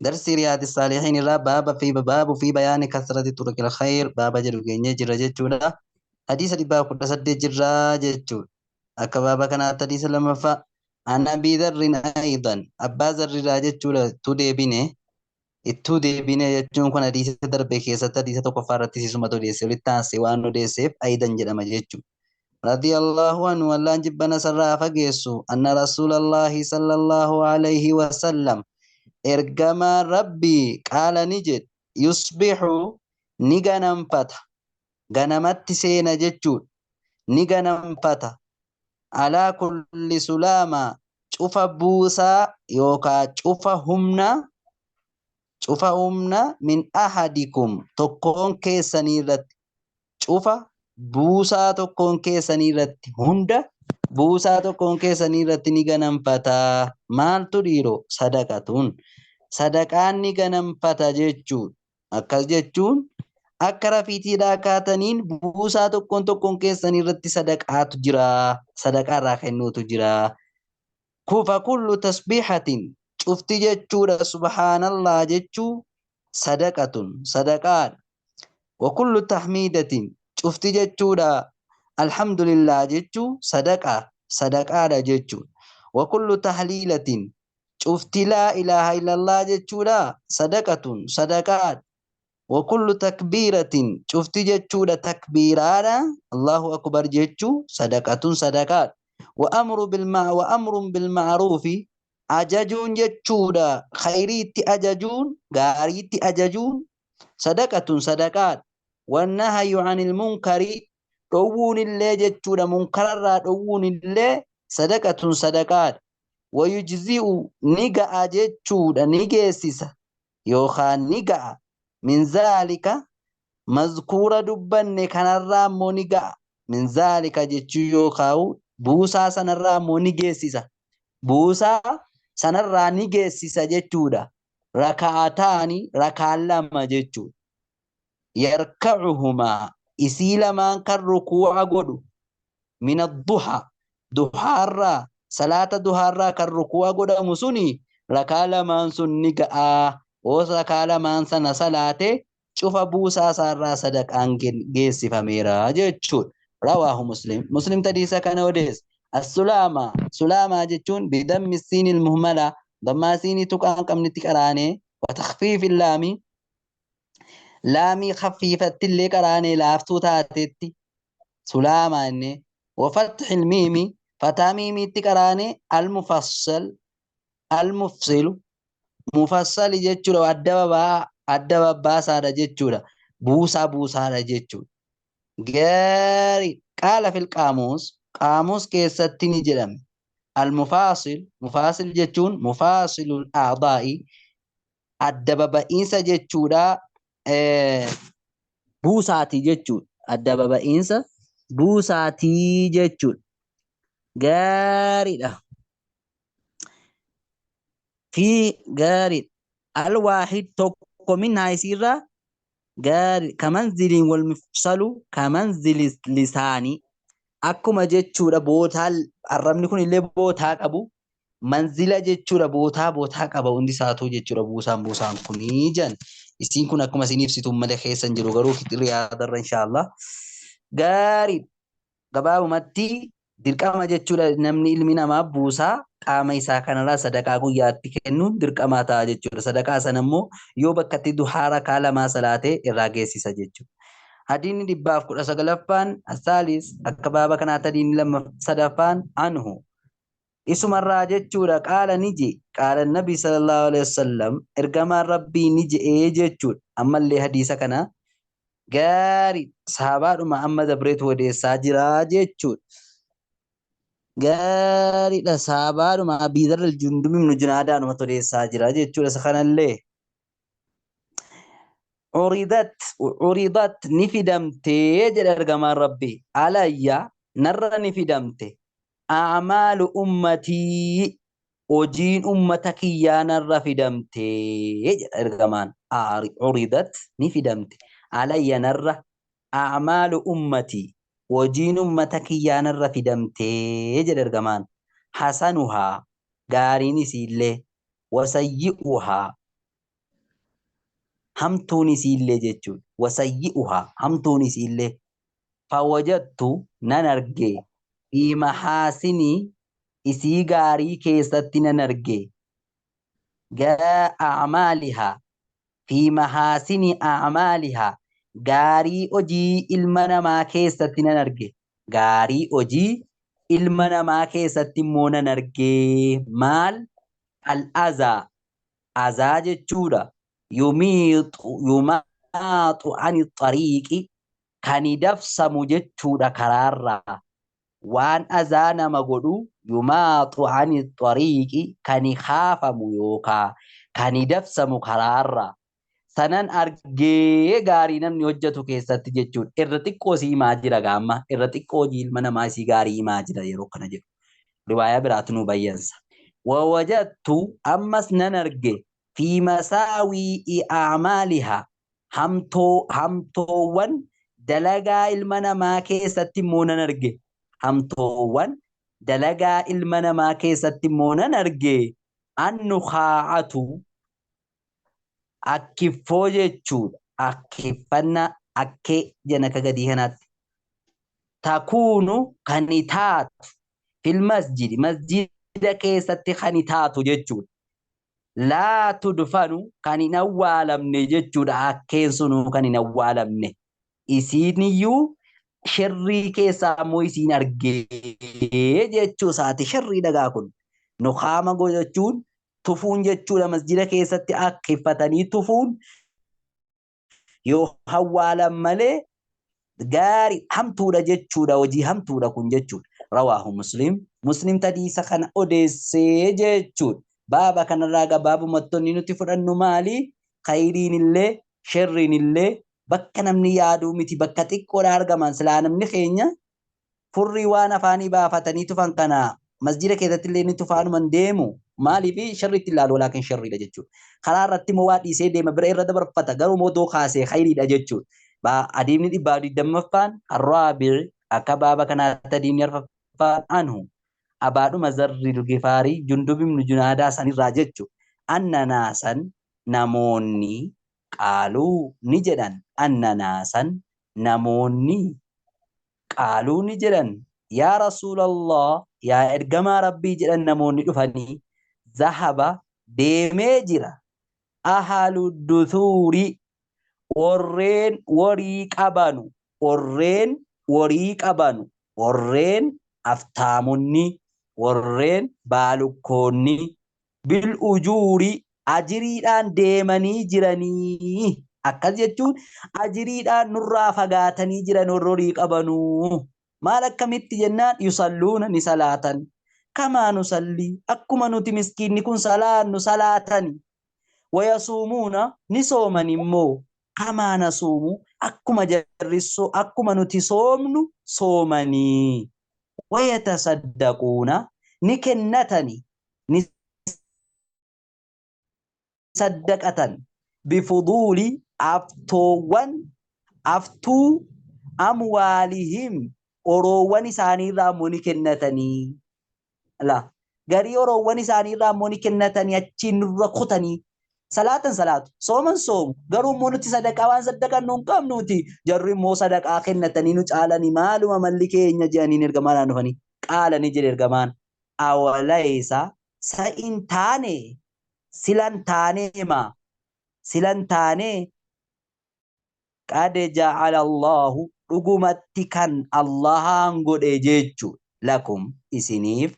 Darsii Riyaadi Saalihiin irraa baaba fi baabu fi bayaani kasrati turuqil khayr baaba jedhu geenyee jira jechuudha. Hadiisa 118 jirra jechuudha. Akka baaba kanaatti hadiisa lammaffaa an Abii Dharrin aydan abbaa Zarriraa jechuudha ittuu deebine ittuu deebine jechuun kun hadiisa darbe keessatti hadiisa tokkoffaa irratti isumatu odeesse walitti aansee waan odeesseef aydan jedhama jechuudha. Radiyallahu anhu Allaan jibbana sarraa fageessu anna Rasuulallahi sallallahu alayhi wasallam ergamaan Rabbii qaala ni jedhe yusbihu ni ganamfata ganamatti seena jechuudha ni ganamfata alaa kulli sulaama cufa buusaa yookaa cufa humna cufa humna min ahadikum tokkoon keessanii irratti cufa buusaa tokkoon keessanii irratti hunda buusaa tokkoon keessanii irratti ni ganamfata. Maaltu dhiiroo? Sadaqatuun. Sadaqaan ni ganamfata jechuudha. Akkas jechuun akka rafiitiidhaa kaataniin buusaa tokkoon tokkoon keessanii irratti sadaqaatu jira. Sadaqaa irraa kennuutu jira. Kufa kullu tasbiihatin cufti jechuudha subhaanallah jechuu sadaqatun sadaqaadha. Wa kullu tahmiidatin cufti jechuudha alhamdulillah jechuu sadaqa sadaqaadha jechuudha. Wa kullu tahliilatin cufti laa ilaaha illallah jechuudha sadaqatun sadaqaadha. Wa kullu takbiiratin cufti jechuudha takbiiraadha Allahu akbar jechuu sadaqatun sadaqaadha. Wa amru bil wa amrun bil ma'ruufi ajajuun jechuudha khayriitti ajajuun gaariitti ajajuun sadaqatun sadaqaadha. Wannahyu anil munkari dhowwuun illee jechuudha munkararraa dhowwuun illee sadaqatun sadaqaadha. Wayujzi'u ni ga'a jechuudha ni geessisa yookaan ni ga'a min zaalika mazkuura dubbanne kanarraa immoo ni ga'a min zaalika jechuu yookaan buusaa sanarraa immoo ni geessisa buusaa sanarraa ni geessisa jechuudha raka'ataani rakaan lama jechuudha yarka'uhumaa isii lamaan kan rukuu'a godhu min adduha duhaarraa salaata duhaarraa kan rukuu'a godhamu suni rakaa lamaan sun ni ga'aa oos rakaa lamaan sana salaate cufa buusaa isaarraa sadaqaan geessifameera jechuudha. Rawaahu Muslim. Muslim hadiisa kana odeesse. As-sulaama sulaamaa jechuun bidammi siinil muhmala dammaa siinii tuqaan qabnitti qaraanee wa takhfiifi laamii laamii khaffiifatti illee qaraanee laaftuu taatetti sulaamaa inni wa fathil miimi fataa miimiitti qaraanee al-mufassal al-mufsilu mufassali jechuudha adda babaa adda babbaasaadha jechuudha buusaa buusaadha jechuudha. Gaarii qaala fil qaamuus qaamuus keessatti ni jedhame al-mufaasil mufaasil jechuun mufaasilul a'daa'i adda baba'iinsa jechuudha buusaatii jechuudha adda baba'iinsa buusaatii jechuudha. Gaariidha. Fi gaariidha. Al-waahid tokko minhaa isiirraa gaarii kamanziliin wal mifsalu kamanzili lisaanii akkuma jechuudha bootaa arrabni kun illee bootaa qabu manzila jechuudha bootaa bootaa qaba hundi isaatuu jechuudha buusaan buusaan kunii jan isiin kun akkuma isin ibsitu malee keessa hin jiru garuu riyaadarra inshaallah gaarii gabaabumatti dirqama jechuudha namni ilmi namaa buusaa qaama isaa kanarraa sadaqaa guyyaatti kennuun dirqamaa ta'a jechuudha. Sadaqaa sana immoo yoo bakka itti duhaa rakaa lamaa salaatee irraa geessisa jechuudha. Hadiinni 119ffaan asaalis akka baaba kanaatti hadiinni lama sadaffaan anhu isumarraa jechuudha qaala ni je qaala nabi sallallahu alaihi wasallam ergamaan rabbii ni je'ee jechuudha. Ammallee hadiisa kana gaarii saabaadhuma amma dabreetu odeessaa jira jechuudha. Gaariidha saabaadhuma Abii Dharr al-Jundub ibn Junaadaadhuma odeessaa jira jechuudha isa kanallee. Uridat uridat ni fidamtee jedha ergamaan Rabbii alayya narra ni fidamte a'maalu ummatii hojiin ummata kiyyaa narra fidamte jedha ergamaan uridat ni fidamte alayya narra a'maalu ummatii hojiin ummata kiyyaa narra fidamte jedha ergamaan hasanuhaa gaariin isiillee wasayyi'uhaa Hamtuun isiillee jechuudha. Wasayyi'uhaa hamtuun isiillee. Fawajattu nan arge. Fi mahaasinii isii gaarii keessatti nan arge. Gaa a'maalihaa fi mahaasini a'maalihaa gaarii hojii ilma namaa keessatti nan arge. Gaarii hojii ilma namaa keessatti immoo nan arge. Maal? Al-azaa. Azaa jechuudha. Yumiixu yumaaxu ani xariiqi kan dafsamu jechuudha karaarraa. Waan azaa nama godhu yumaaxu ani xariiqi kan kaafamu yookaa kan dafsamu karaarraa. Sanan argee gaarii namni hojjetu keessatti jechuudha. Irra xiqqoo isii himaa jira gaamma. Irra xiqqoo hojii ilma namaa isii gaarii himaa jira yeroo kana jedhu. Riwaayaa biraatu nu bayyansa. Wawajattu ammas nan arge fi masaawii a'maalihaa hamtoowwan dalagaa ilma namaa keessatti immoo nan arge. Hamtoowwan dalagaa ilma namaa keessatti immoo nan arge. Annukaa'atu akkiffoo jechuudha. Akkiffannaa akkee jenna akka gadii kanaatti. Takuunu kan taatu fil masjidi masjida keessatti kan taatu jechuudha. Laa tudfanu kan hin awwaalamne jechuudha. Akkeen sunuu kan hin awwaalamne. Isiiniyyuu sharrii keessaa immoo isiin argee jechuu isaati. Sharrii dhagaa kun. Nukaama jechuun tufuun jechuudha. Masjida keessatti akkiffatanii tufuun yoo awwaalan malee gaarii hamtuudha jechuudha. Hojii hamtuudha kun jechuudha. Rawaahu Muslim. Muslim hadiisa kana odeessee jechuudha. Baaba kanarraa gabaabumatti nuti fudhannu maali? Khayriin illee sharriin illee bakka namni yaaduu miti bakka xiqqoodha argaman. Silaa namni keenya furrii waan afaanii baafatanii tufan kana masjida keessatti illee ni tufaanuman deemu. Maaliif sharriitti ilaalu walaakin sharriidha jechuudha. Karaa irratti immoo waa dhiisee deema bira irra dabarfata garuu immoo doo kaasee khayriidha jechuudha. Adiimni 120ffaan arraabi'i akka baaba kanaatti adiimni arfaffaan anhu abaadhuma zarri gifaarii Jundub ibn Junaadaa sanirraa jechuudha. Anna naasan namoonni qaaluu ni jedhan. Anna naasan namoonni qaaluu ni jedhan. Yaa Rasuulallah yaa ergamaa Rabbii jedhan namoonni dhufanii zahaba deemee jira. Ahalu dusuuri warreen warii qabanu warreen warii qabanu warreen aftaamonni warreen baalukkoonni bil ujuuri ajiriidhaan deemanii jiranii. Akkas jechuun ajiriidhaan nurraa fagaatanii jiran warri horii qabanuu. Maal akkamitti jennaan yusalluuna ni salaatan. Kamaa nusalli akkuma nuti miskiinni kun salaannu salaatani. Wayasuumuuna ni sooman immoo kamaa nasuumu akkuma jarri akkuma nuti soomnu soomanii. Wayatasaddaquuna ni kennatani ni saddaqatan bifuduuli aftoowwan aftuu amwaalihim oroowwan isaaniirraa immoo ni kennatanii. La garii oroowwan isaaniirraa immoo ni kennatanii achiin nurra kutanii salaatan salaatu sooman soomu garuu immoo nuti sadaqaa waan saddaqannu hin qabnuuti jarri immoo sadaqaa kennatanii nu caalanii maaluma malli keenya jedhaniin ergamaadhaan dhufanii qaalanii jedhe ergamaan awalaysa sa hin taane silan taaneema silan taane qad ja'ala Allahu dhugumatti kan Allahaan godhe jechu lakum isiniif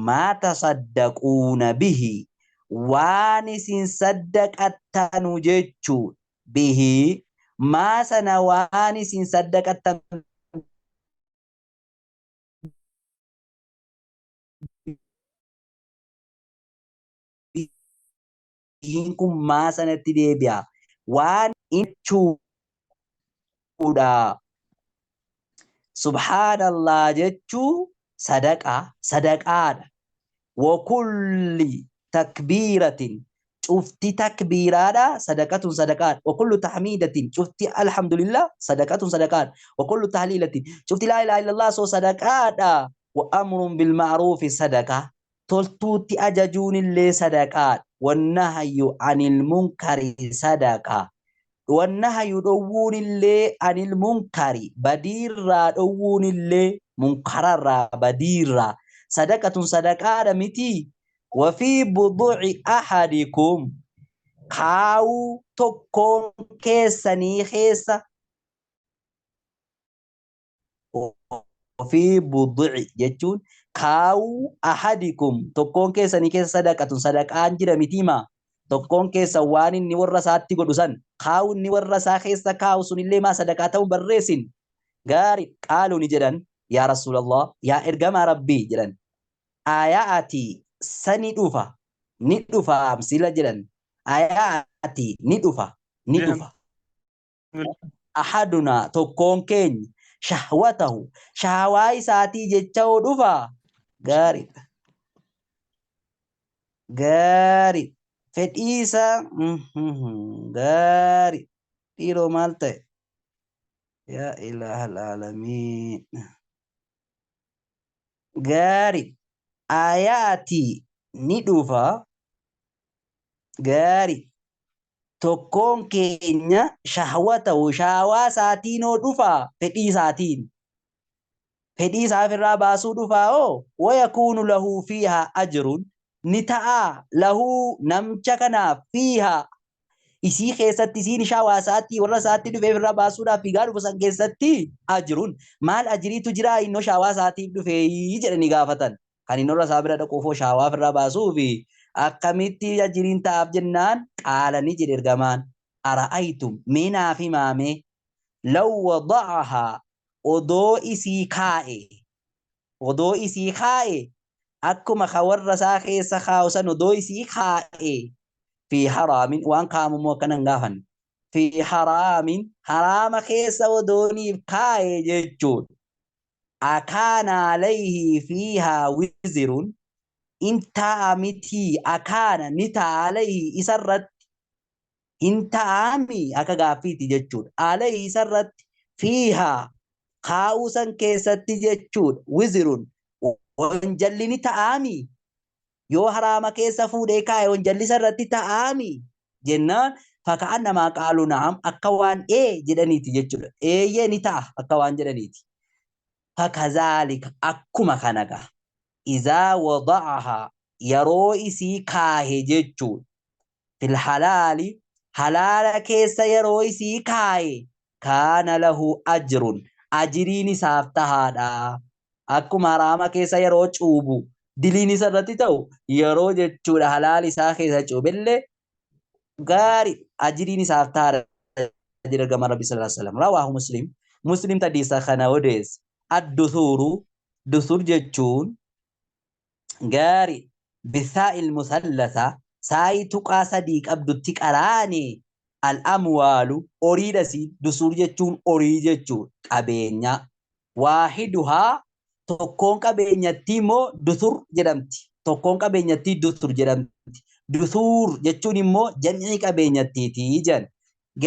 maa tasaddaquuna bihi waan isin saddaqattanu jechu bihi maa sana waan isin saddaqattan bihiin kun maa sanatti deebi'a waan jechuudha. Subhaanallah jechuu sadaqaa sadaqaadha. Wakulli takbiiratin cufti takbiiraadha sadaqatun sadaqaadha. Wakullu tahmiidatin cufti alhamdulillah sadaqatun sadaqaadha. Wakullu tahliilatin cufti laa ilaaha illallah soo sadaqaadha. Wa amrun bil ma'ruufi sadaqa toltuutti ajajuun illee sadaqaadha. Wannahyu anil munkari sadaqa. Wannahyu dhowwuunillee anil munkari badiirraa dhowwuunillee munkararraa badiirraa sadaqatun sadaqaadha mitii wafii buduci ahadikum kaawuu tokkoon keessanii keessa Fi budu'i jechuun kaawuu ahadikum tokkoon keessanii keessa sadaqatun sadaqaan jira mitii maa tokkoon keessa waan inni warra isaatti godhu san kaa'u inni warra isaa keessa kaa'u sunillee maa sadaqaa ta'uun barreessin gaari qaaluu ni jedhan yaa rasuulallah yaa ergamaa rabbii jedhan ayaati sani dhufa ni dhufa sila jedhan ayaati ni dhufa ni dhufa Ahadunaa tokkoon keenya shahwatahu shahawaa isaatii jecha hoo dhufaa? Gaariidha. Gaariidha. Fedhii isaa gaariidha. Dhiiroo maal ta'e? Yaa ilaahal aalamiin. Gaariidha. Ayaati ni dhufa. Gaariidha. Tokkoon keenya shahwatahu shahawaa isaatiin hoo dhufaa fedhii isaatiin fedhii isaa ofirraa baasuu dhufaa hoo wayakuunu lahu fiihaa ajrun ni ta'aa lahuu namcha kanaaf fiihaa isii keessatti isiin shahawaa isaatii warra isaatti dhufee ofirraa baasuudhaaf fiigaa dhufu san keessatti ajrun maal ajriitu jiraa innoo shahawaa isaatiif dhufee jedhanii gaafatan Kan inni warra isaa bira dhaquuf hoo shahawaa ofirraa baasuufi akkamitti ajriin ta'aaf jennaan qaala ni jedhe ergamaan ara'aytum mee naaf himaa mee law wada'ahaa odoo isii kaa'e odoo isii kaa'e akkuma ka warra isaa keessa kaa'u san odoo isii kaa'e fi haraamin waan kaa'amu immoo akkana hin gaafanne fi haraamin haraama keessa odooniif kaa'e jechuudha akaana alayhi fiihaa wizirun in ta'a mitii akaana ni ta'a alayhi isarratti hin ta'aami akka gaaffiiti jechuudha alayhi isarratti fiihaa kaa'uu san keessatti jechuudha wizirun wanjalli ni ta'aami yoo haraama keessa fuudhee kaa'e wanjalli isarratti ta'aami jennaan faka'annamaa qaaluu na'am akka waan ee jedhaniiti jechuudha. Eeyyee ni ta'a akka waan jedhaniiti. Fakazaalika akkuma kana gaa izaa wada'ahaa yeroo isii kaahe jechuudha. Fil halaali halaala keessa yeroo isii kaaye kaana lahu ajrun ajiriin isaaf tahaadha. Akkuma haraama keessa yeroo cuubu diliin isa irratti ta'u yeroo jechuudha halaal isaa keessa cuubellee gaari ajiriin isaaf tahaadha jedhe ergamaan Rabbi sallallahu alaihi wasallam. Rawaahu Muslim. Muslim hadiisa kana odeesse. Addusuuru dusur jechuun gaari bisaa'il musallasa saayii tuqaa sadii qabdutti qaraane al-amwaalu horiidha siin dusuur jechuun horii jechuudha qabeenyaa waahiduhaa tokkoon qabeenyattii immoo dusur jedhamti tokkoon qabeenyattii dusur jedhamti dusuur jechuun immoo jam'ii qabeenyattiiti jedhan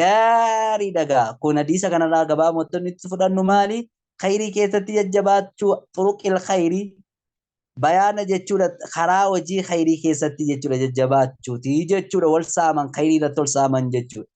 gaarii dhagaa kun hadiisa kanarraa gabaabumatti itti fudhannu maali khayrii keessatti jajjabaachuu xuruqil khayrii bayaana jechuudha karaa hojii khayrii keessatti jechuudha jajjabaachuuti jechuudha wal saaman khayrii irratti wal saaman jechuudha.